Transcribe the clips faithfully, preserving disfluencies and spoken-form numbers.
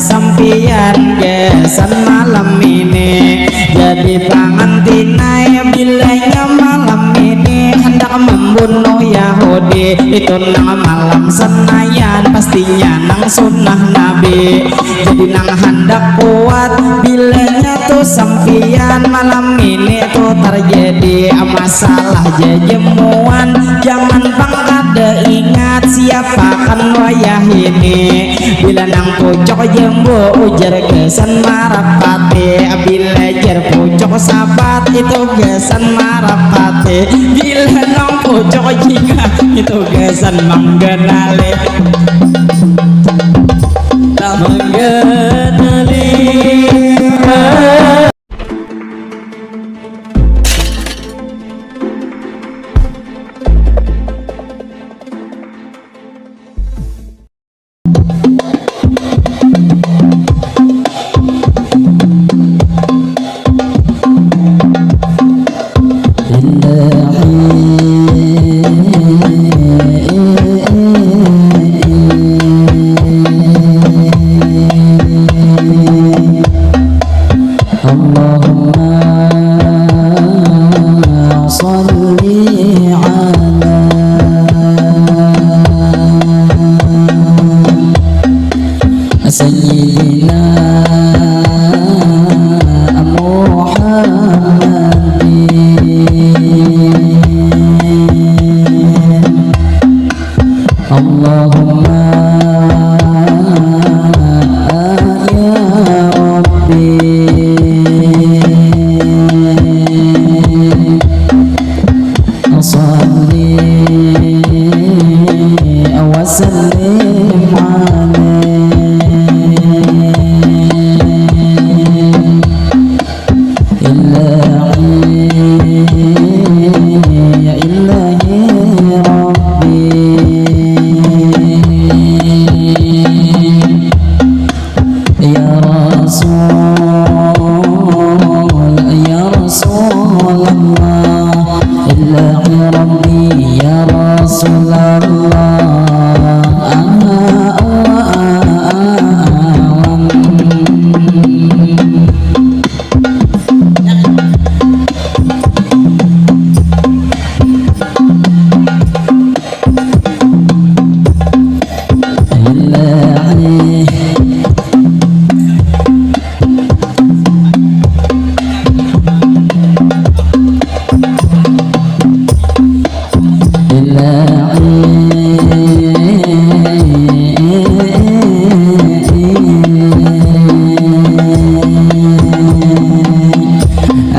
sampiyan gasan malam ini. Jadi pangantinai bilanya malam ini handak membunuh Yahudi. Itu nang malam Senayan pastinya nang sunnah Nabi. Jadi nang handak kuat bilanya tu sampiyan malam ini tu terjadi masalah jejemuan. Jangan pang kada ingat siapakan wayah ini. Bila nang pucuk jembu ujar gasan marapati. Bila jar pucuk sabat itu gasan marapati. Bila nang pucuk jingah itu gasan mangganali. Mangganali. اللهم صل على سيدنا محمد. اللهم يا ربي صل وسلم عليه. إلهي يا إلهي ربي يا رسول يا رسول الله إلهي ربي يا رسول الله.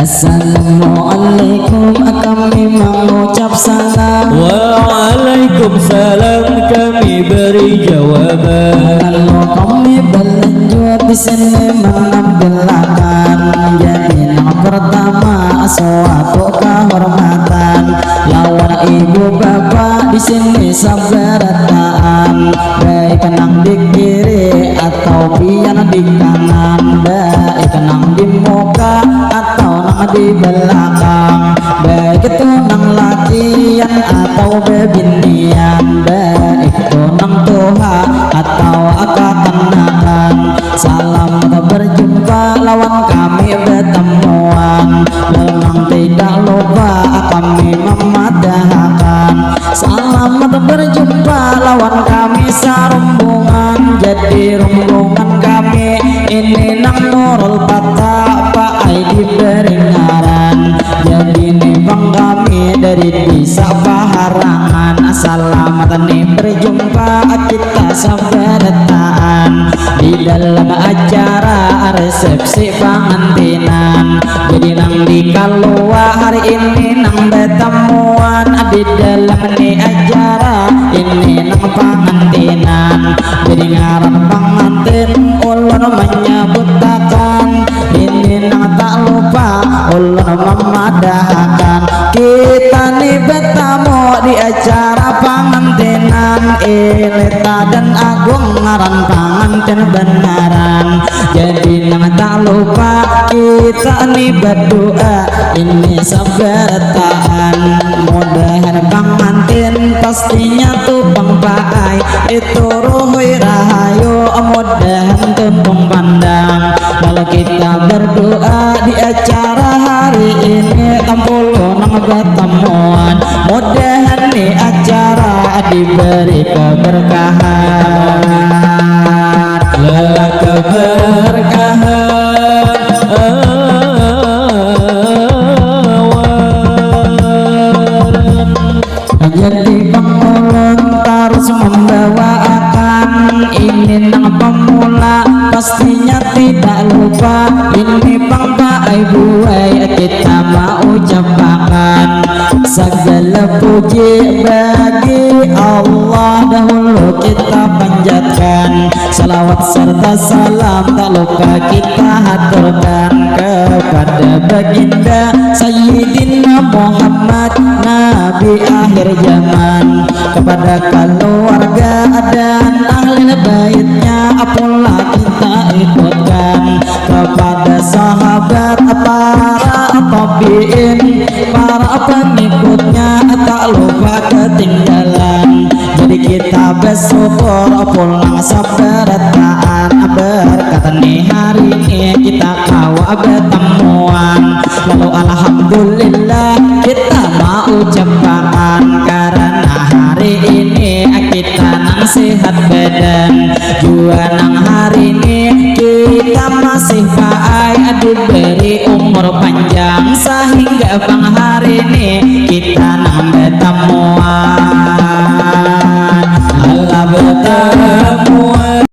Assalamualaikum, kami mengucap salam. Waalaikumsalam, kami beri jawaban. Lalu kami berlanjut di sini menampilakan. Jadi nang pertama suatu kehormatan lawan ibu bapa di sini sabarataan, baik nang di kiri atau pian di kanan, baik nang di muka atau nang di belakang, baik itu nang lakian atau bebinian, baik itu nang tuha atau kakanakan. Selamat berjumpa lawan kami betemuan, lalu nang tidak lupa kami memadahakan. Selamat berjumpa lawan kami sarumbungan. Jadi rumbungan kami ini nang Nurul Fatah, Pak Aidi beringaran. Jadi ni bang kami dari desa Paharangan. Selamat ni berjumpa kita sabarataan di dalam acara resepsi pangantinan. Jadi nang di kalua hari ini nang betemuan di dalam ni acara ini nang pangantinan. Jadi ngaran pangantin ulun menyebutakan, ini nang tak lupa ulun memadahakan. Kita ni betamu di acara pangantinan, Ilita dan Agung ngaran pangantin benaran. Jadi nang tak lupa kita ni berdoa, ini sabarataan. Mudahan pangantin pastinya tu pang paai, itu ruhui rahayu. Mudahan tuntung Berdoa di acara hari ini, tampulu nang batamuan. Mudahan ni acara diberi keberkahan. Lala keberkahan. Jadi pangulun tarus mambawaakan ini nang pamula, pastinya tidak lupa ini pang paai buai kita maucapakan sagala puji bagi Allah dahulu kita panjatkan. Salawat serta salam tak lupa kita haturkan kepada baginda Sayyidina Muhammad Nabi akhir zaman, kepada keluarga dan ahli baitnya pula kita ikutkan, kepada sahabat, para tabiin, para pengikutnya tak lupa ketinggalan. Jadi kita bersyukur pulang sabarataan, berkat ni hari ini kita kawa batamuan. Lalu alhamdulillah kita maucapakan karena hari ini kita nang sehat badan, jua nang hari ini kita masih paai diberi umur panjang sahingga pang hari ini kita nang batamuan. Alah batamuan.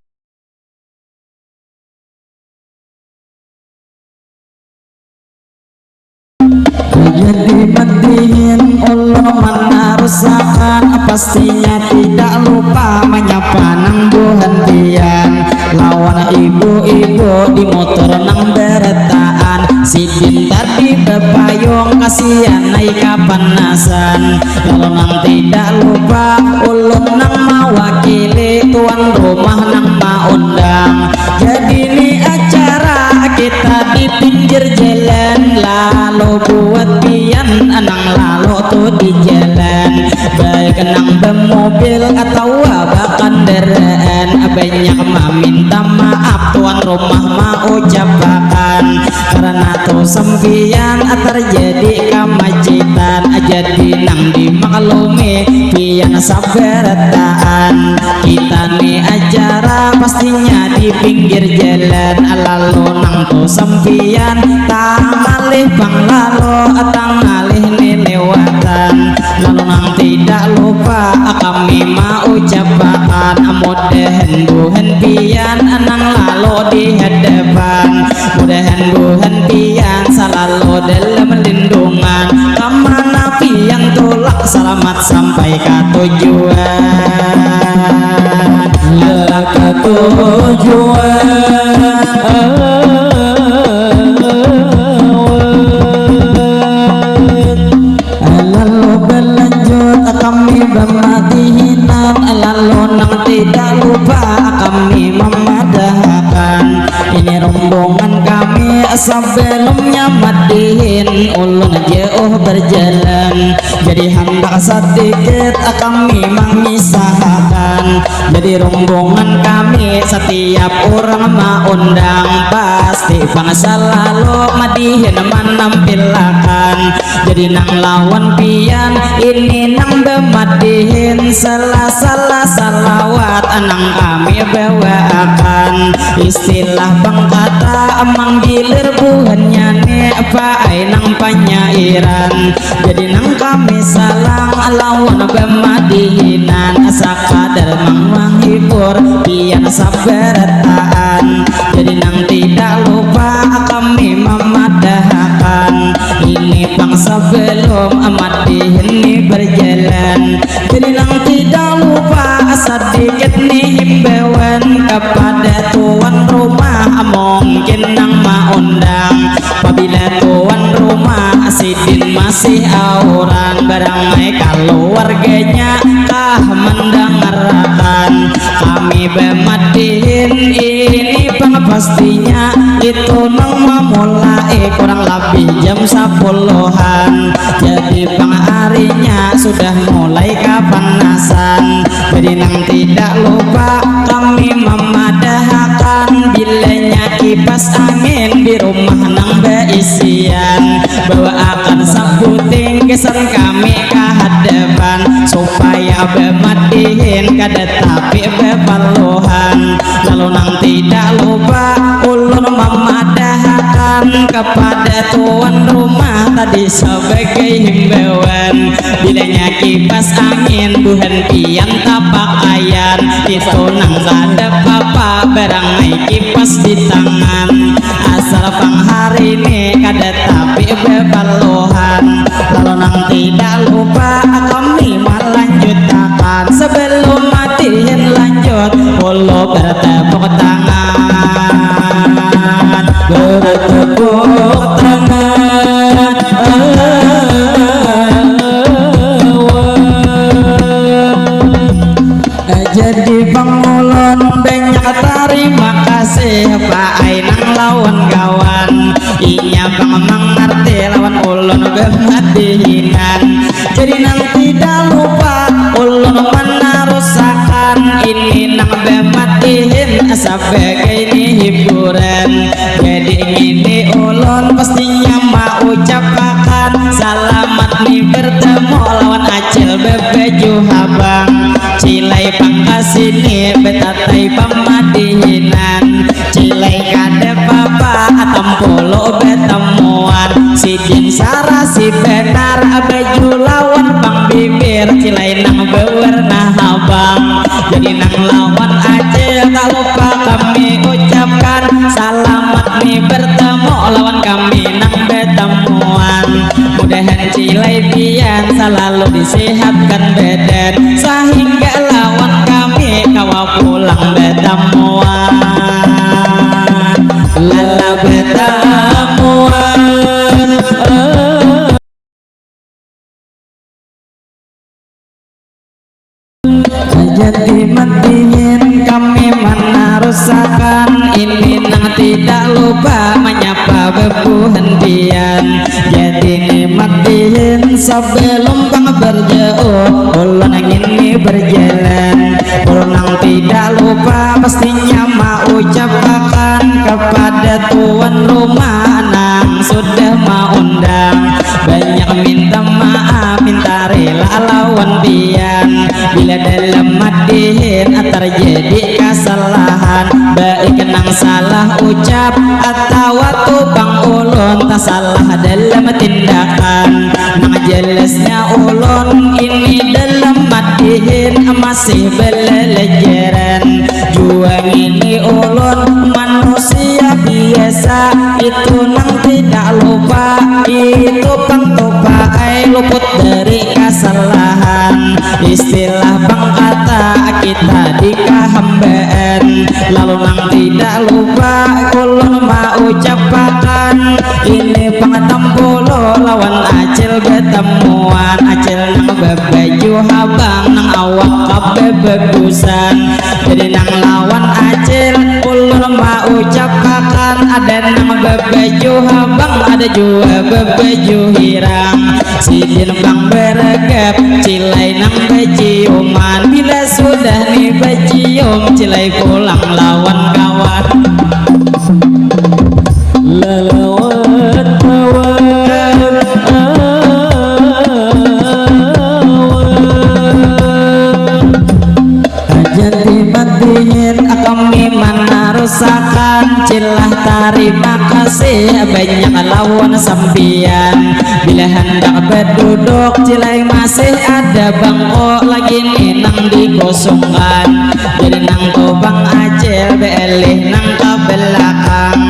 Jadi madihin ulun manarusakan, pastinya tidak lupa manyapa nang buhan pian lawan ibu-ibu di motor nang barataan. Sidin tadi bapayung kasian ai kapanasan. Lalu nang tidak lupa ulun nang mawakili tuan rumah nang maundang. Jadi ni acara kita di pinggir jalan, lalu buat pian nang lalu tu di jalan, baik nang bemobil atawa bakandaraan, banyak maminta maaf tuan rumah maucapakan karena tu sampian terjadi kamacitan. Jadi nang dimaklumi pian sabarataan, kita ni acara pastinya di pinggir jalan. Lalu nang tu sampian tangalih pang lalu, tangalih ni lewatan. Lalu nang tidak lupa kami maucapakan, mudahan buhan pian nang lalu di hadapan, mudahan buhan pian salalu dalam lindungan, kamana pian tulak salamat sampai ka tujuan. Ka tujuan. Lalu berlanjut kami bamadihinan, lalu nang tidak lupa kami mamadahakan, ini rombongan kami sebelumnya madihin ulun jauh berjalan, jadi handak sedikit kami mangisahakan. Jadi rombongan kami setiap urang maundang pasti pang salalu madihin manampilakan. Jadi nang lawan pian ini nang bamadihin salah-salah salawat nang kami bawaakan. Istilah pang kata manggilir buhannya ni paai nang panyairan. Jadi nang kami salang lawan bamadihinan sakadar mang manghibur pian sabarataan. Jadi nang tidak lupa kami mamadahakan ini pang sebelum madihin ni berjalan. Jadi nang tidak lupa sedikit ni himbauan kepada tuan rumah mungkin nang maundang. Pabila tuan rumah sidin masih auran, barang ai kaluarganya kah mandangarakan kami bamadihin ini pang pastinya itu nang mamulai kurang labih jam sapuluhan. Jadi pang harinya sudah mulai kapanasan. Jadi nang tidak lupa kami mamadahakan bilanya kipas angin di rumah baisian, bawaakan sabuting gasan kami ka hadapan, supaya bamadihin kada tapi bapaluhan. Lalu nang tidak lupa ulun mamadahakan kapada tuan rumah tadi sabagai himbauan, bilanya kipas angin buhan pian tapakaian, itu nang kada papa barangai kipas di tangan. Asal pang hari ni kada tapi bapaluhan. Lalu nang tidak lupa kami malanjutakan, sebelum madihin lanjut ulo bertepuk tangan, bertepuk tangan. Jadi pang ulun banyak tarima kasih Pak Ainang lawan kawan, inya pang mangarti lawan ulun bamadihinan. Jadi nang tidak lupa ulun manarusakan ini nang bamadihin sabagai ni hiburan. Jadi ngini ulun pastinya maucapakan salamat ni bertemu lawan Acil bebaju habang. Cilai pang kasini betatai pamadihinan. Cilai kada papa tampulu betamuan. Sidin sarasi banar baju lawan pang bibir. Cilai nang bawarna habang. Jadi nang lawan Acil tak lupa kami ucapkan salamat ni bertemu lawan kami nang betamuan. Mudahan Cilai pian salalu disehatkan badan sahingga lawan kami kawa pulang betamuan. Lala betamuan. Jadi madihin kami manarusakan ini nang tidak lupa menyapa bebuhan pian. Jadi ni madihin sebelum pang berjauh ulun ngini berjalan. Ulun nang tidak lupa pastinya maucapakan kepada tuan rumah nang sudah maundang. Banyak minta maaf, minta rela lawan pian. Bila dalam madihin terjadi kesalahan, baik nang salah ucap atawa tu pang ulun tasalah dalam tindakan. Nang jelasnya ulun ini dalam madihin masih belelejeran. Jua ngini ulun manusia biasa, itu nang tidak lupa, itu pang tupa ai luput dari kesalahan. Istilah pang kata kita dikahambaan, lalu nang tidak lupa ulun maucapakan ini pang tampulu lawan Acil betamuan. Acil nang babaju habang nang awak kababagusan. Jadi nang lawan Acil ulun maucapakan, ada nang babaju habang, ada jua babaju hirang. Sidin pang beregap, Cilai nang baciuman. Bila sudah ni bacium, Cilai pulang lawan kawan. Lalawan kawan. Jadi madihin kami manarusakan, Cilah tarima kasih banyak lawan sampiyan. Bila handak baduduk, Cilai masih ada bangku lagi ni nang dikosongkan. Jadi nang tu pang Acil bealih nang ka belakang.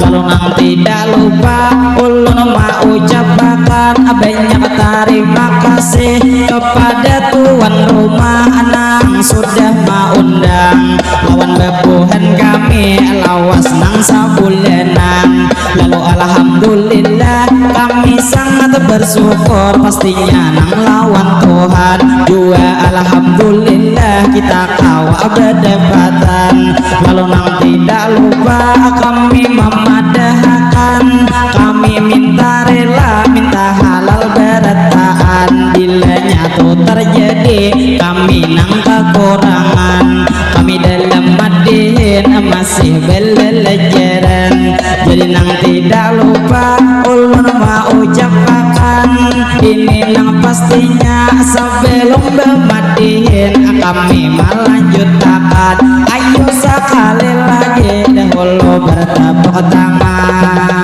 Lalu nang tidak lupa ulun maucapakan banyak tarima kasih kepada tuan rumah nang sudah maundang lawan babuhan kami lawas nang sabulanan. Lalu alhamdulillah kami sangat bersyukur, pastinya nang lawan Tuhan jua alhamdulillah kita kawa badapatan. Lalu nang tidak lupa kami mamadahakan, kami minta rela, minta halal barataan. Bilanya tu terjadi kami nang kakurangan, kami dalam madihin masih masih belelejeran. Jadi nang tidak lupa ulun maucapakan ini nang pastinya, sebelum bemadihin kami melanjutakan. Ayo sekali lagi dahulu bertepuk tangan.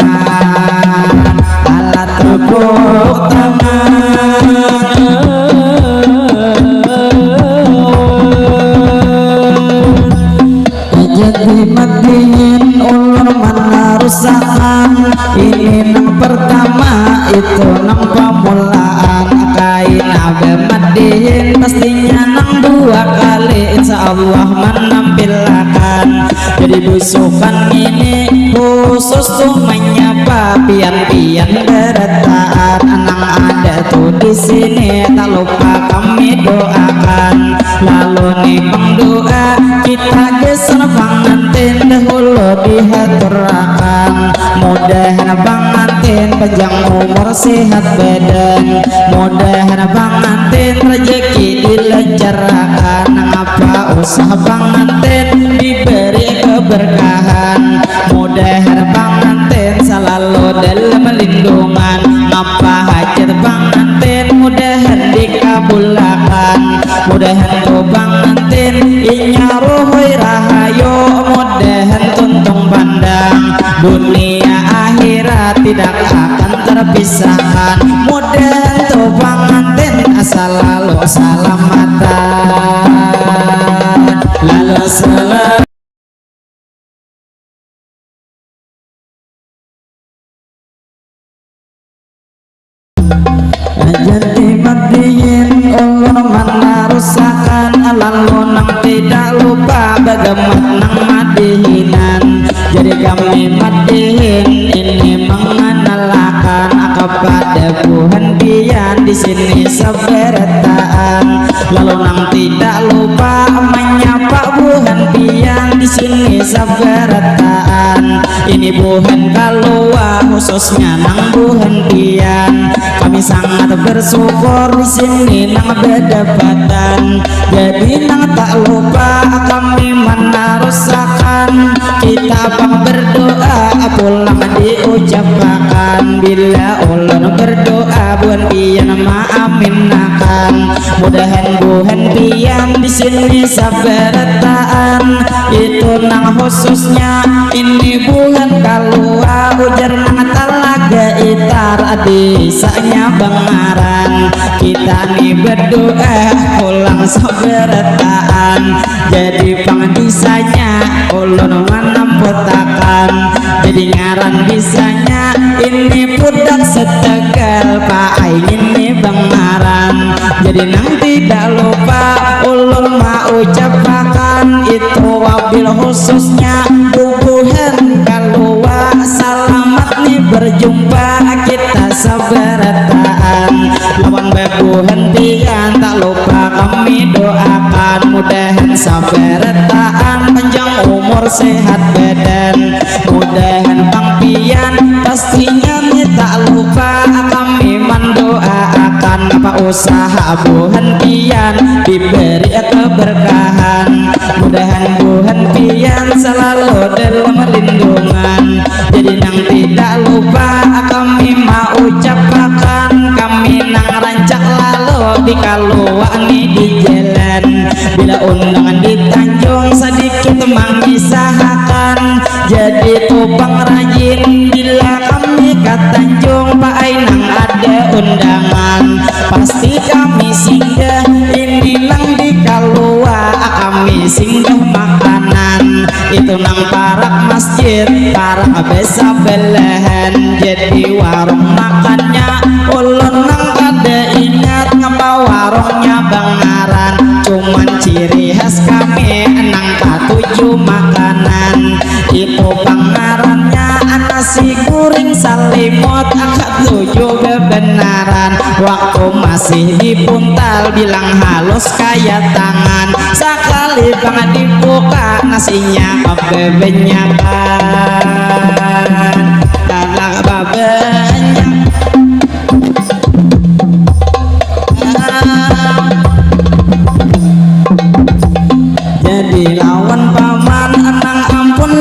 Alat tepuk tangan. Jadi madihin ulun menerusakan. Ini nang pertama, itu nang pamulaan. Kaina bemadihin pastinya nang dua kali, insya Allah menampilakan. Jadi busukan ini khusus tu menyapa pian-pian beretaan nang ada tu di sini, tak lupa kami doakan. Lalu ni pang doa kita gesan pangantin dahulu dihaturakan. Mudahan pangantin panjang umur sehat badan. Mudahan pangantin rezeki dilancarkan. Ngapa usah pangantin diberi keberkahan. Mudahan pangantin selalu dalam lindungan. Ngapa hajat pangantin mudahan dikabulakan. Mudahan tu pangantin inya ruhui rahayu. Mudahan tuntung pandang dunia akhirat tidak akan terpisahkan. Mudahan tu pangantin selalu salamatan. Lalu salam. Jadi madihin ulun menerusakan, lalu nang tidak lupa bagamat nang madihinan. Jadi kami madihin ini mengenalakan kepada buhan pian di sini sabarataan. Lalu nang tidak lupa menyapa buhan pian di sini sabarataan. Ini buhan kalua khususnya nang buhan pian. Kami sangat bersyukur di sini nang bedapatan. Jadi nang tak lupa kami menerusakan. Kita pang berdoa pulang diucapakan. Bila ulun berdoa buhan pian maaminakan. Mudahan buhan pian di sini sabarataan. Itu nang khususnya ini buhan kalua, ujar nang talaga itar disanya Bangaran. Kita ni berdoa pulang sabarataan. Jadi pang disanya ulun manamputakan. Jadi ngaran disanya ini pudak setegal paai ngini Bangaran. Jadi nang tidak lupa ulun maucapakan itu wabil khususnya bubuhan kalua. Salamat ni berjumpa kita sabarataan. Lawan bebuhan pian tak lupa kami doakan. Mudahan sabarataan panjang umur sehat badan. Mudahan pang pian pastinya ni tak lupa kami mendoakan apa usaha buhan pian diberi keberkahan. Mudahan buhan pian selalu dalam lindungan. Jadi nang tidak lupa kami maucapakan, kami nang rancak lalu di kalua ni di jalan. Bila undangan di Tanjung sadikit mangisahakan. Jadi tu pang rajin bila kami ka Tanjung paai nang ada undangan. Pasti kami singgah ini nang di kalua kami singgah makanan. Itu nang parak masjid, parak besabalahan. Jadi warung makannya ulun nang kada ingat ngapa warungnya Bangaran. Cuman ciri khas kami nang katuju makanan. Itu pang ngarannya nasi guring salimut, katuju bebenaran. Waktu masih di puntal bilang halus kaya tangan. Sakali pang dibuka nasinya kabebenyakan. Talak babanyak. Jadi lawan paman nang ampun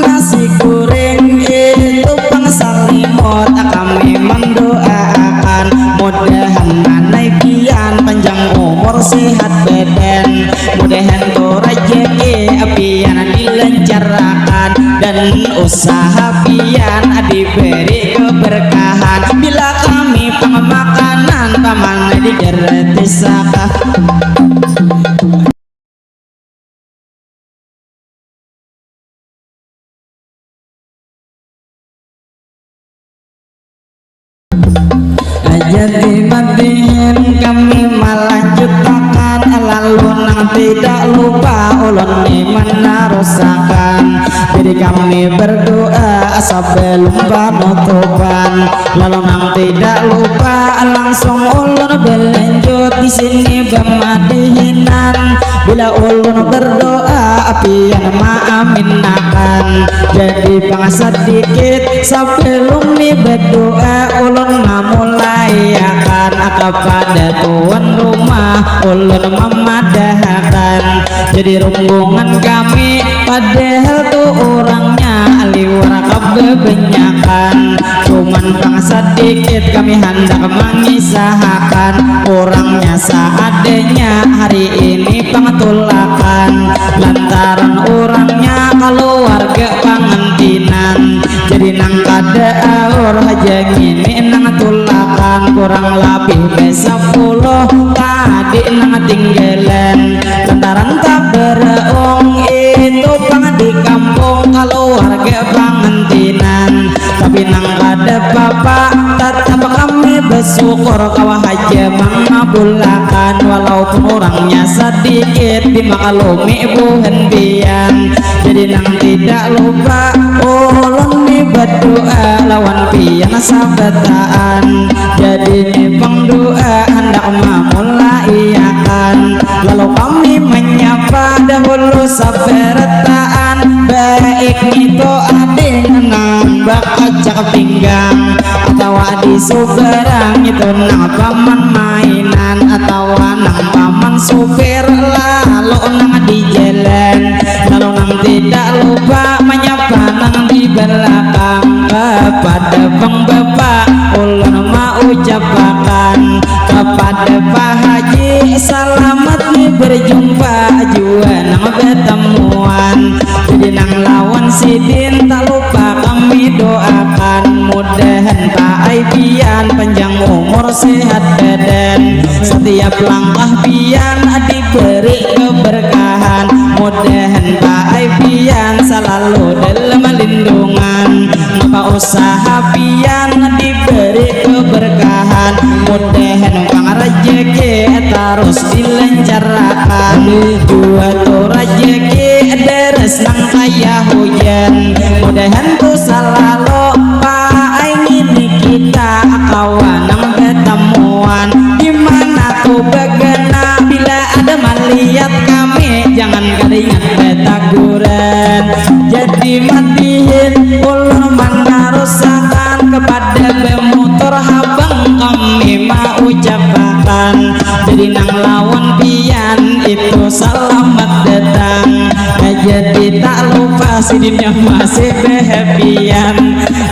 Jadi madihin kami malanjutakan, lalu nang tidak lupa ulun ni menarusakan. Jadi kami berdoa sebelum penutupan, lalu nang tidak lupa langsung ulun berlanjut di sini bemadihinan. Bila ulun berdoa, pian maaminakan. Jadi pang sedikit sebelum ni berdoa, ulun mamulaiakan kepada tuan rumah, ulun mamadahakan. Jadi rumbungan kami, padahal tu urangnya liwar kebanyakan. Cuman pang sedikit kami handak mangisahakan, urangnya seadanya hari ini pang tulakan. Lantaran urangnya keluarga pangantinan, jadi nang kada aur haja ngini nang tulakan. Kurang labih besapuluh tadi nang tinggalan. Lantaran tak beraung itu pang di kampung keluarga pangantinan. Tapi nang kada papa, tatap kami bersyukur kawa haja mangabulakan, walaupun urangnya sedikit dimaklumi buhan pian. Jadi nang tidak lupa ulun ni berdoa lawan pian sabataan. Jadi ni pang doa handak mamulaiakan, lalu kami menyapa dahulu sabarataan, baik nitu ading nang bakacak pinggang, atawa di subarang itu nang paman mainan, atawa nang paman supir, lalu nang di jalan, lalu nang tidak lupa menyapa nang di belakang. Kepada pang bapak ulun maucapakan, kepada Pak Haji selamat ni berjumpa jua nang bertemuan. Jadi nang lawan sidin tak lupa kami doakan, mudahan Pak Ai pian panjang umur sehat badan, setiap langkah pian diberi keberkahan, mudahan Pak Ai pian selalu dalam lindungan, apa usaha pian diberi keberkahan, mudahan pang rejeki terus dilancarkan. Dua tu rejeki deres nang kaya hujan, mudahan tu selalu Pak Ai ngini kita kawa nang bertemuan. Di mana tu bagana bila ada malihat kami, jangan kada ingat betaguran. Jadi madihin ulun manarusakan, kepada bemutur habang kami maucapakan. Jadi nang lawan pian itu selamat datang. Nah, jadi tak lupa sidinnya masih behapian.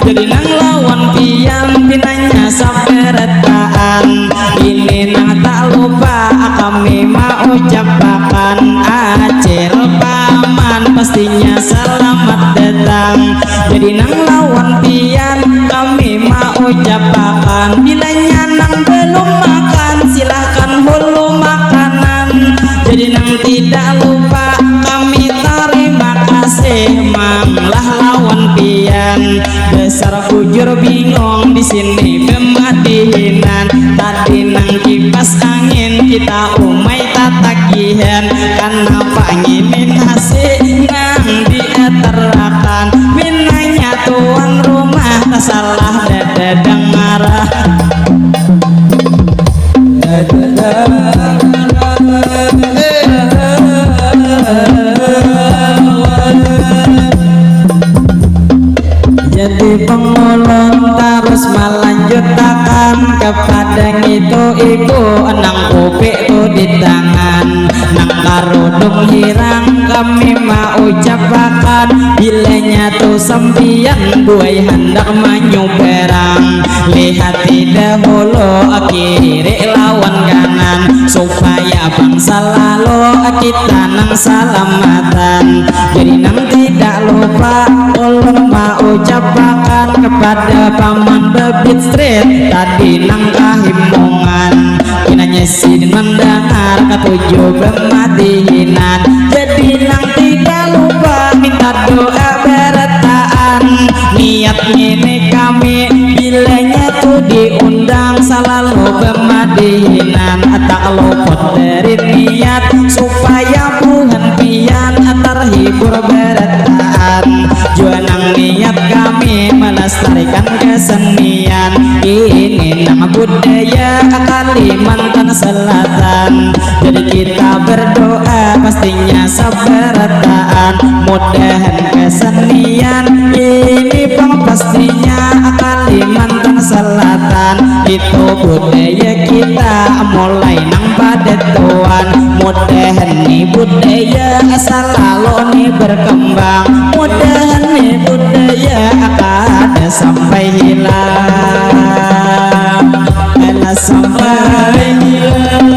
Jadi nang lawan pian pinanya sabarataan. Ini nang tak lupa kami maucapakan, acil paman pastinya selamat datang. Jadi nang lawan pian kami maucapakan, bilanya nang belum makan silahkan hulu makanan. Jadi nang tidak lupa kami tarima kasih, manglah lawan pian. Dasar bujur bingung di sini bemadihinan. Tadi nang kipas angin kita umai tatagihan. Kanapa ngini nasi nang diatarakan? Pinanya tuan rumah tasalah dada dangarah. Jadi pang ulun tarus malanjutakan, kepada ngitu ibu nang kupik tu di tangan, nang karudung hirang kami maucapakan, bilanya tu sampiyan buai handak manyubarang, lihati dahulu kiri lawan kanan, supaya pang salalu kita nang salamatan. Jadi nang tidak lupa ulun maucapakan kepada paman Bebit Street tadi nang kahimungan. Pinanya sidin mandangar katuju bemadihinan. Jadi nang tidak lupa minta doa barataan. Niat ngini kami bilanya tu diundang Salalu bamadihinan, tak luput dari niat, supaya buhan pian terhibur barataan. Jua nang niat kami melestarikan kesenian ini, nang budaya Kalimantan Selatan. Jadi kita berdoa pastinya sabarataan, mudahan kesenian ini pang pastinya Kalimantan Selatan itu budaya kita mulai nang pada tuan. Mudahan ni budaya salalu ni berkembang, mudahan ni budaya kada sampai hilang, kada sampai hilang.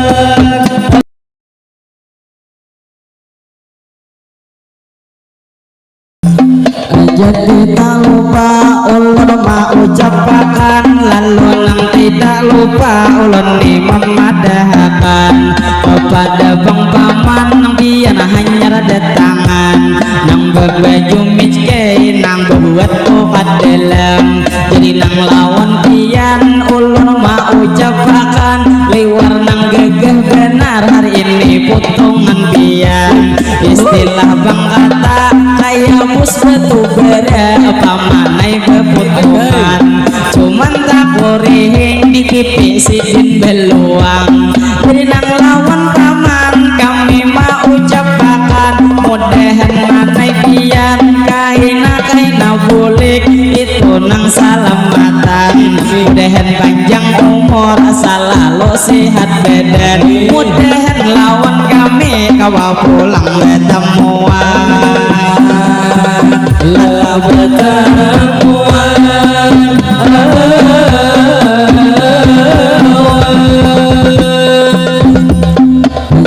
Jadi tak lupa ulun maucapakan, lalu nang tidak lupa ulun ni memadahakan kepada bang paman nang pian hanyar datangan, nang babaju mickey, nang babuat tokat dalam. Jadi nang lawan pian ulun maucapakan, liwar nang gagah banar hari ini putungan pian. Istilah bang kata kaya bus batu bara, pamanai baputungan. Cuman takurihing di pipi sidin beluang. Jadi nang lawan paman kami maucapakan, mudahan manai pian kahina-kahina bulik itu nang salamatan. Mudahan panjang umur, salalu sehat badan. Mudahan lawan kami kawa pulang batamuan. Lala batamuan.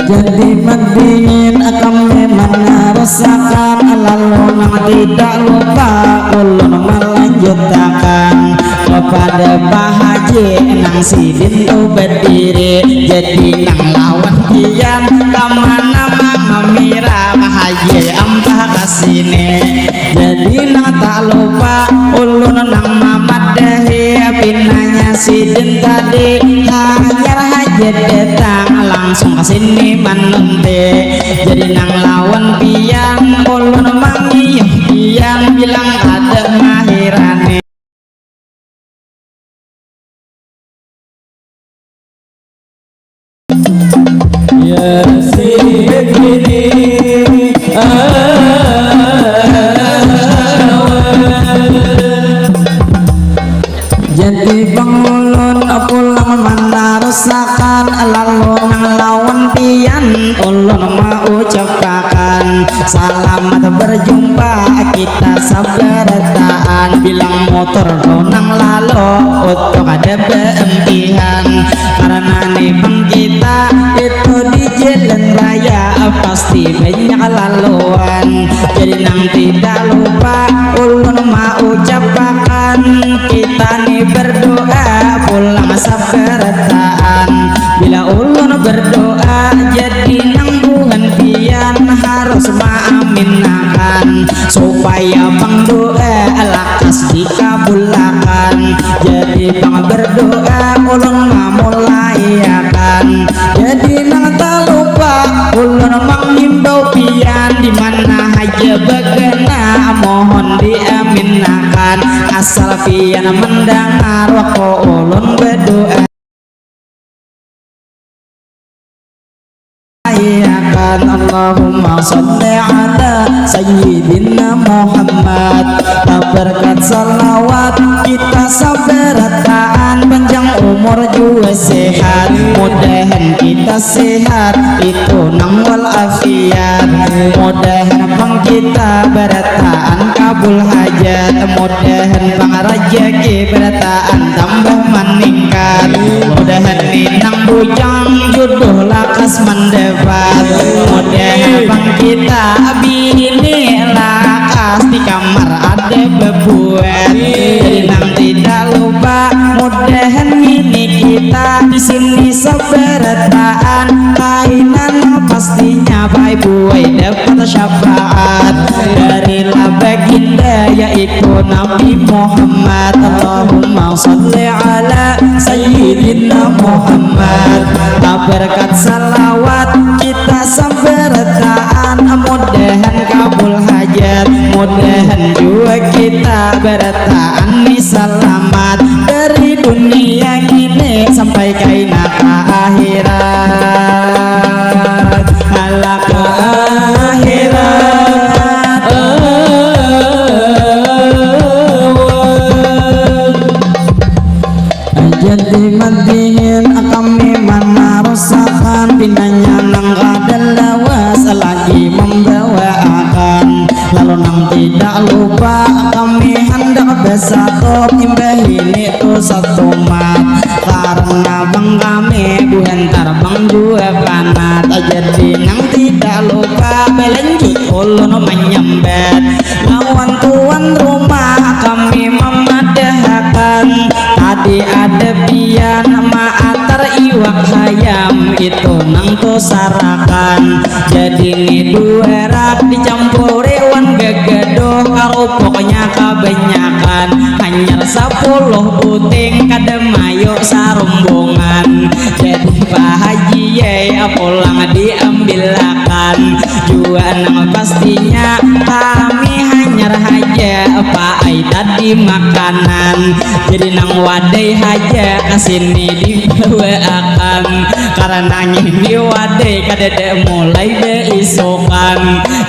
Jadi mendingin kami menerusakan, lalu nang tidak lupa ulun melanjutakan kepada Pak Haji nang sidin tu berdiri. Jadi nang lawan pian kamana mamamira Pak Haji ampah kasini. Jadi nang tak lupa ulun nang mamadahi pinanya sidin tadi, hanyar haja datang langsung ke sini manunti. Jadi nang lawan pian ulun mangiyuh pian bilang ada mahirani. Ya Sidin awan. Jadi pang ulun pulang manarusakan, lalu nang lawan pian ulun maucapakan, salamat berjumpa kita sabarataan. Bilang motor tu nang lalu utuh kada baampihan, karena ni pang kita itu di jalan raya pasti banyak laluan. Jadi nang tidak lupa ulun maucapakan, kita ni berdoa pulang sabarataan. Bila ulun berdoa, jadi nang buhan pian harus maaminakan, supaya pang doa lakas dikabulakan. Jadi pang berdoa ulun mamulaiakan. Jadi nang talupa ulun mangimbau pian di mana haja bagana, mohon diaminakan. Asal pian mendangar waktu ulun berdoa. Iyakan Allahumma salli ala Sayyidina Muhammad. Taberkat salawat kita sabarataan, panjang umur jua sehat, mudahan kita sehat itu nang walafiat. Mudahan pang kita barataan kabul hajat, mudahan pang rajaki barataan tambah maningkat. Mudahan ni nang bujang juduh lakas mandapat. Mudahan pang kita bini lakas di kamar ada babuat. Jadi nang tidak lupa, mudahan ini kita di sini sabarataan. Kainan pastinya baik buai dapat syafaat dari la baginda yaitu Nabi Muhammad. Allahumma salli ala Sayyidina Sayyidina Muhammad, taberkat salawat kita sabarataan, mudahan kabul hajat, mudahan jua kita barataan ni salamat dari dunia kini sampai kaina ka akhirat. Alah ka akhirat. Jadi madihin kami manarusakan, pinanya nang kada lawas lagi mambawaakan. Lalu nang tidak lupa kami handak basatop, imbah ini tu satumat, karna bang kami buhan tarbang jua panat. Jadi nang tidak lupa balanjut ulun manyambat lawan tuan rumah kami mamadahakan, tadi ada pian maatar iwak hayam itu nang tusarakan. Jadi ni duarak dicampuri wan gagaduh, karupuknya kabanyakan, hanyar sapuluh buting kada mayu sarumbungan. Jadi Pak Haji ai pulang diambilakan jua nang pastinya, kami hanyar haja Pak ai tadi makanan. Jadi nang wadai haja ka sini dibawaakan, karna ngini wadai kadada mulai baisukan.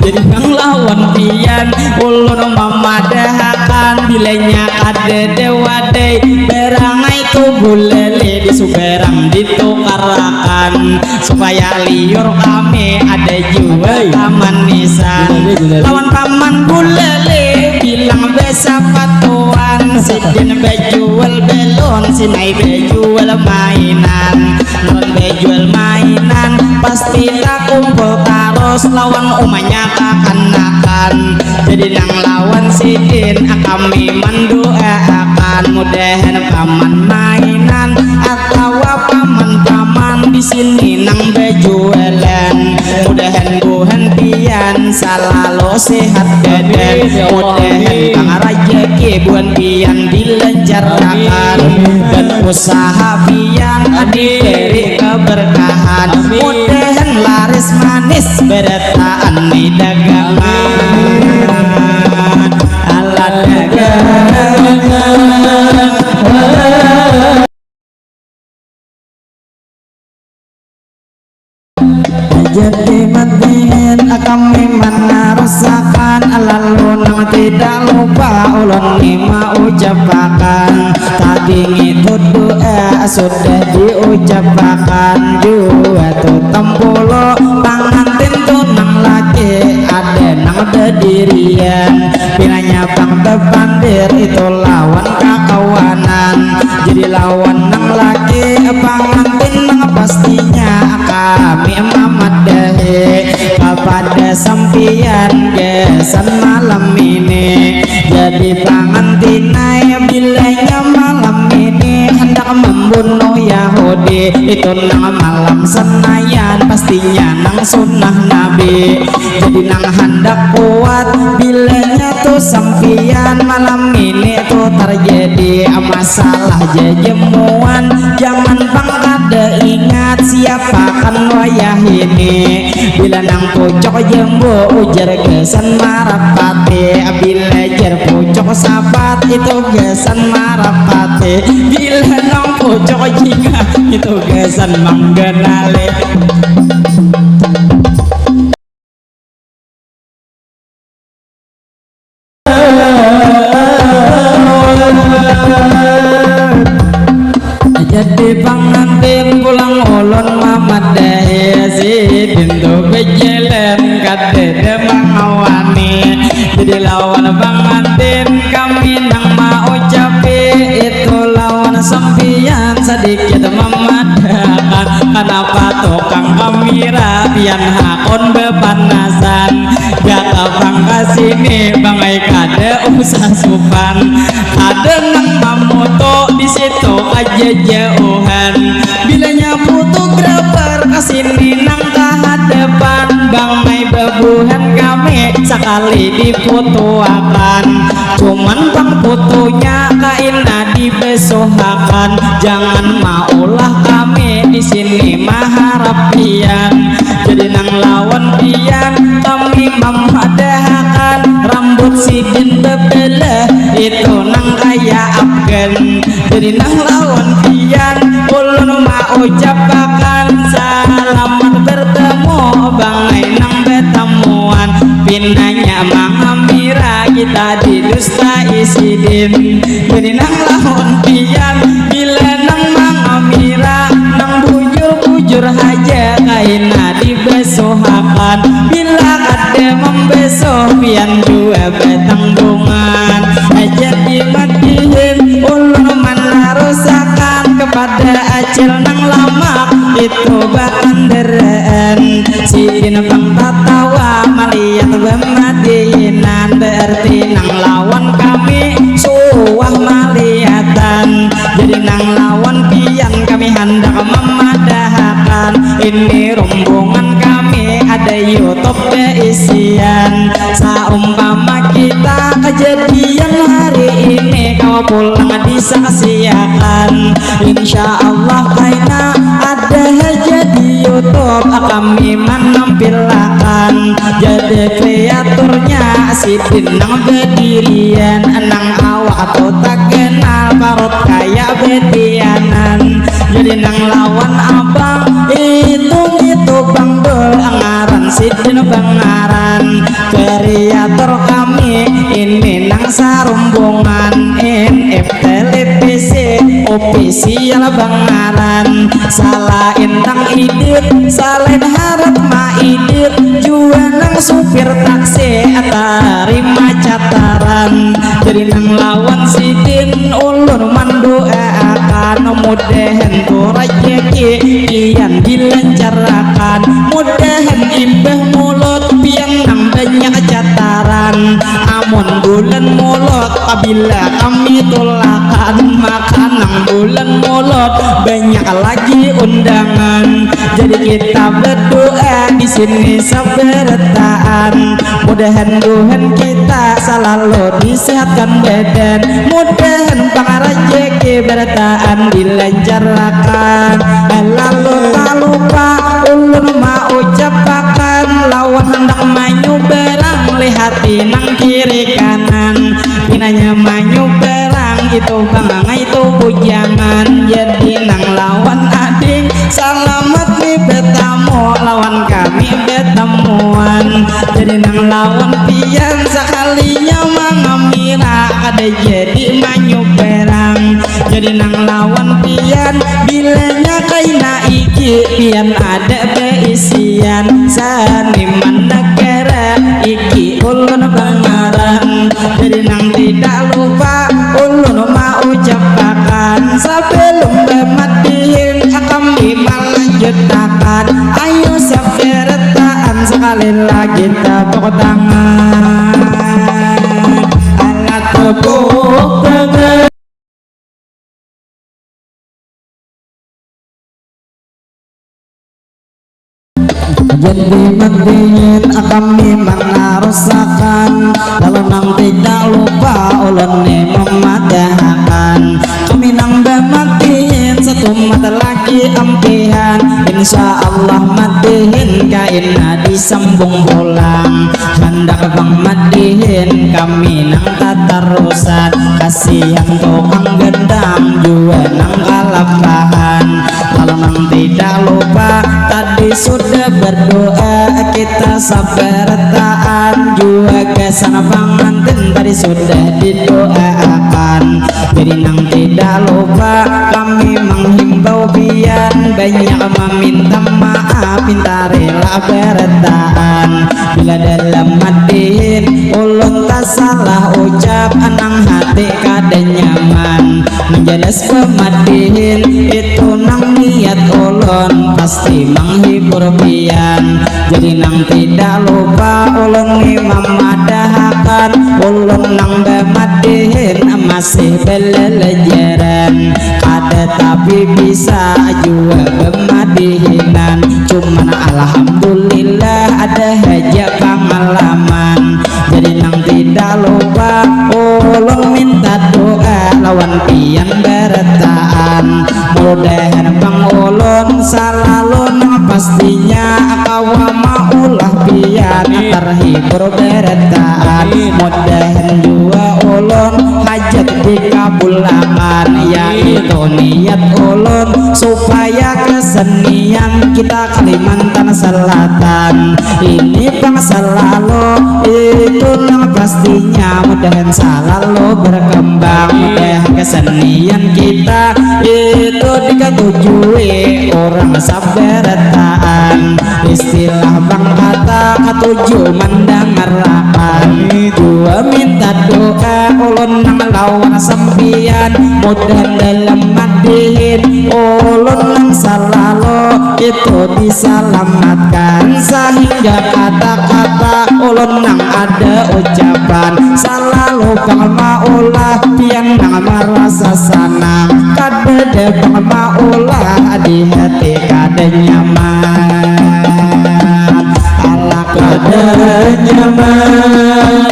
Jadi nang lawan pian ulun mamadahakan, bilanya kadada wadai barangai tu gulali di subarang ditukarakan, supaya liur kami ada jua kamanisan. Gulali, gulali. Lawan paman gulali bilang basapatuan, sidin bajual balun, sinai bajual mainan. Lawan bajual mainan pasti takumpul tarus lawan umanya kakanakan. Jadi nang lawan sidin kami manduaakan, mudahan paman mainan atawa paman-paman di sini nang bajualan, mudahan buhan pian salalu sehat badan. Amin, ya Allah, mudahan amin. Pang rajaki buhan pian dilancarkan. Amin. Dan usaha pian diberi keberkahan. Amin. Mudahan laris manis barataan di dagangan. Amin. Ala dagangan. Jadi madihin kami manarusakan, lalu nang tidak lupa ulun ni maucapakan. Tadi ngitu doa sudah diucapakan jua tu tampulu, pangantin tu nang laki ada nang badirian. Pinanya pang bapandir itu lawan kakawanan. Jadi lawan nang laki pangantin nang pastinya kami mamadahi kapada sampiyan gasan malam ini. Jadi pangantin ai bilanya malam ini handak mambunuh Yahudi, itu nang malam Senayan pastinya nang sunnah Nabi. Jadi nang handak kuat bilanya tu sampiyan, malam ini tu tarjadi masalah jajamuan. Jangan pang kada ingat siapakan wayah ini. Bila nang pucuk jambu ujar gasan marapati, bila jar pucuk sapat itu gasan marapati, bila nang pucuk jingah itu gasan mangganali. Jadi pangantin pulang ulun mamadahi sidin tu bajalan kadada mangawani. Jadi lawan pangantin kami nang maucapi itu lawan sampiyan sadikit mamadahakan, kanapa tukang kamira pian hakun bapanasan. Jaka pang ka sini bang ai kada usah supan. Ada nang mamutu di situ kajajauhan. Bilanya fotografer ka sini nang ka hadapan, bang ai ba Buhan kami sakali diputuakan, cuman pang putunya kaina dibesuhakan. Jangan maulah kami di sini maharap pian. Jadi nang lawan pian kami mamadahakan, rambut sidin bebelah itu nang kaya Afgan. Jadi nang lawan pian ulun maucapakan selamat bertemu bangai nang betamuan. Pinanya mangamira kita didustai sidin. Jadi nang lawan pian bila nang mangamira nang bujur-bujur haja kaina dibesuhakan. Bila kada membesuh pian jua betanggungan. Jadi madihin ulun manarusakan kepada acil nang lamak itu bakandaraan. Sidin pang tatawa malihat bamadihinan, berarti nang lawan kami suah malihatan. Jadi nang lawan pian kami handak mamadahakan, ini rombongan kami ada YouTube beisian. Saumpama kita kejadian hari ini kawa pulang disaksiakan. Insya Allah kaina ada haja di YouTube kami manampilakan. Jadi kreaturnya sidin nang bedirian, nang awak tu takenal parut kaya betianan. Jadi nang lawan abang itu itu bang dul ngaran sidin bangaran. Kreator kami ini nang sarumbungan N F Televisi ofisial bangaran. Salain nang idit, salain harat maidit, jua nang supir taksi tarima cataran. Jadi nang lawan sidin ulun manduaakan mudahan tu rajaki pian dilancarakan. Mudahan imbah mulot pian nang banyak cataran. Amun bulan mulot pabila kami tulakan, maka nang bulan mulot banyak lagi undangan. Jadi kita berdoa di sini sabarataan. Mudahan Tuhan kita selalu disehatkan badan. Mudahan pang rajaki barataan dilancarakan. Lalu tak lupa ulun maucapakan lawan handak manyubarang lihati nang kiri kanan. Pinanya manyubarang itu bangangai tu bujangan. Jadi nang lawan ading salamat ni betamu lawan kami betamuan. Jadi nang lawan pian sakalinya mangamira kada jadi manyubarang. Jadi nang lawan pian bilanya kaina iki pian ada beisian saniman negara iki ulun bangaran. Jadi nang tidak lupa ulun maucapakan sebelum bamadihin kami malanjutakan. Ayo sabarataan sekali lagi tepuk tangan. Alat tepuk tangan. Jadi madihin kami manarusakan, lalu nang tidak lupa ulun ni mamadahakan. Kami nang bamadihin satumat lagi ampihan. Insya Allah madihin kaina disambung pulang. Handak pang madihin kami nang tatarusan. Kasihan tukang gendang jua nang kalapahan. Lalu nang tidak lupa tadi sudah berdoa kita sabarataan jua gasan pangantin tadi sudah didoaakan. Jadi nang tidak lupa kami menghimbau pian banyak meminta maaf, pinta rela barataan. Bila dalam madihin ulun tasalah ucap, nang hati kada nyaman. Menjelas pemadihin itu nang niat ulun pasti menghibur pian. Jadi nang tidak lupa ulun ni mamadahakan, ulun nang bamadihin masih belelejaran. Kada Tapi bisa jua bemadihinan. Cuman alhamdulillah ada haja pangalaman. Jadi nang tidak lupa ulun minta doa lawan pian barataan. Mudahan pang ulun salalu nang pastinya kawa maulah pian terhibur barataan. Mudahan jua ulun hajat dikabulakan, yaitu niat ulun supaya kesenian kita Kalimantan Selatan ini pang salalu itu nang pastinya. Mudahan salalu berkembang, mudahan kesenian kita itu diketujui orang sabarataan. Istilah bang kata katuju mandangarakan. Jua minta doa ulun nang lawan sampian, mudahan dalam madihin ulun nang salalu itu disalamatkan, sehingga kata-kata ulun nang ada ucapan salalu pang maulah pian nang marasa sanang, kadada pang maulah di hati kada nyaman. Alah kada nyaman.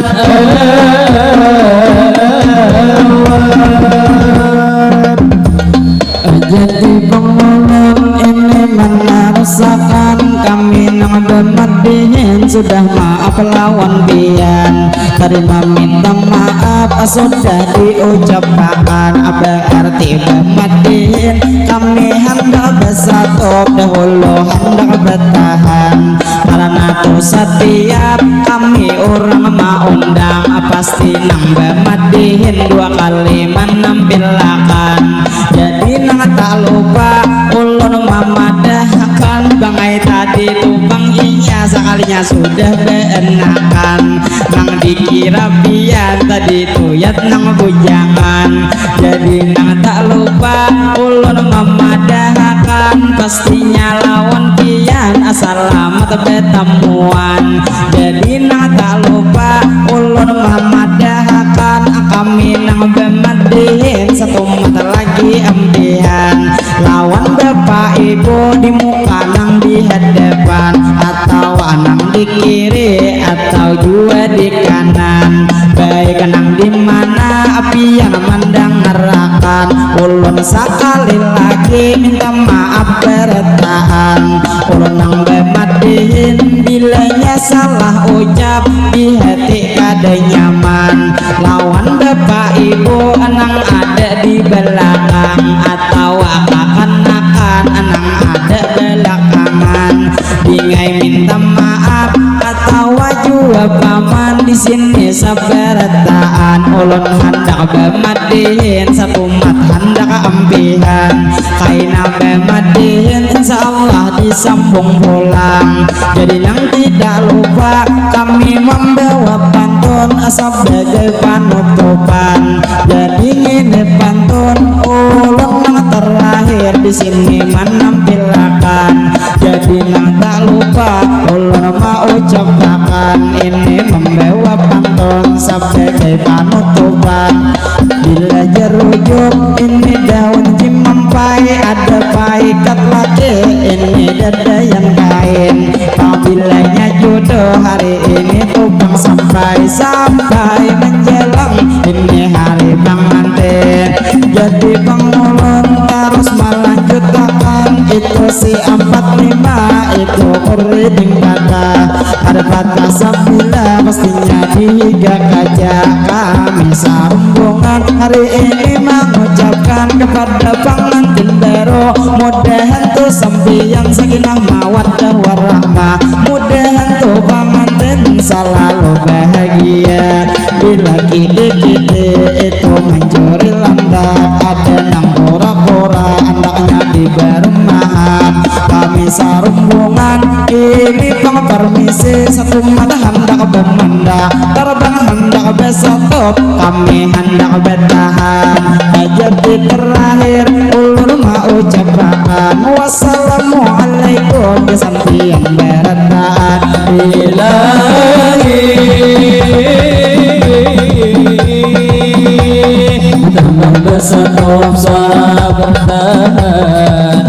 Jadi pang ulun ini manarasakan, kami nang bamadihin sudah maaf lawan pian. Tarima minta maaf sudah diucapakan. Berarti bamadihin kami handak basatop, dahulu handak batahan. Karena tu satiap kami urang maundang, pasti nang bamadihin dua kali manampilakan. Jadi nang tak lupa ulun mamadahakan, bangai tadi tu pang inya sakalinya sudah beenakan. Nang dikira pian tadi tu yat nang bujangan. Jadi nang tak lupa ulun mamadahakan, pastinya lawan pian salamat batamuan. Jadi nang tak lupa ulun mamadahakan, kami nang bamadihin satumat lagi ampihan lawan bapa ibu di muka nang di hadapan atawa nang di kiri atau jua di kanan. Baik nang di mana pian mandangarakan, ulun sakali lagi minta maaf barataan. Ulun nang bamadihin bilanya salah ucap, di hati kada nyaman lawan bapa ibu nang ada di balakang atawa kakanakan nang ada balakangan. Dingai minta maaf atawa jua paman di sini sabarataan. Ulun handak bamadihin satumat handak ampihan, kaina bamadihin insya Allah disambung pulang. Jadi nang tidak lupa kami mambawa pantun sabagai panutupan. Jadi ngini pantun ulun nang terakhir di sini manampilakan. Jadi nang tak lupa ulun maucapakan, ini mambawa pantun sabagai panutupan. Bila jerujuk ini daun cimampai, ada paikat laki ini dadayan kain. Pabilanya jodoh hari ini tu pang sampai, sampai menjelang ini hari pangantin. Jadi pang ulun tarus malanjutakan, itu si ampat lima itu kuriding kata. Ada patah sabila pastinya dihiga kaja. Kami sarumbungan hari ini mangucapkan kepada pangantin baru, mudahan tu sampiyan sakinah mawaddah warahmah, mudahan tu pangantin salalu bahagia. Bila kidi-kidi itu mancuri landak, ada nang pura-pura andaknya di barumahan. Kami sarumbungan ini pang permisi, satumat handak bamanda, tarbang handak basatop, kami handak batahan. Jadi terakhir ulun maucapakan, wassalamualaikum gasan pian barataan. Ilahi, tambah basatop suara Taman.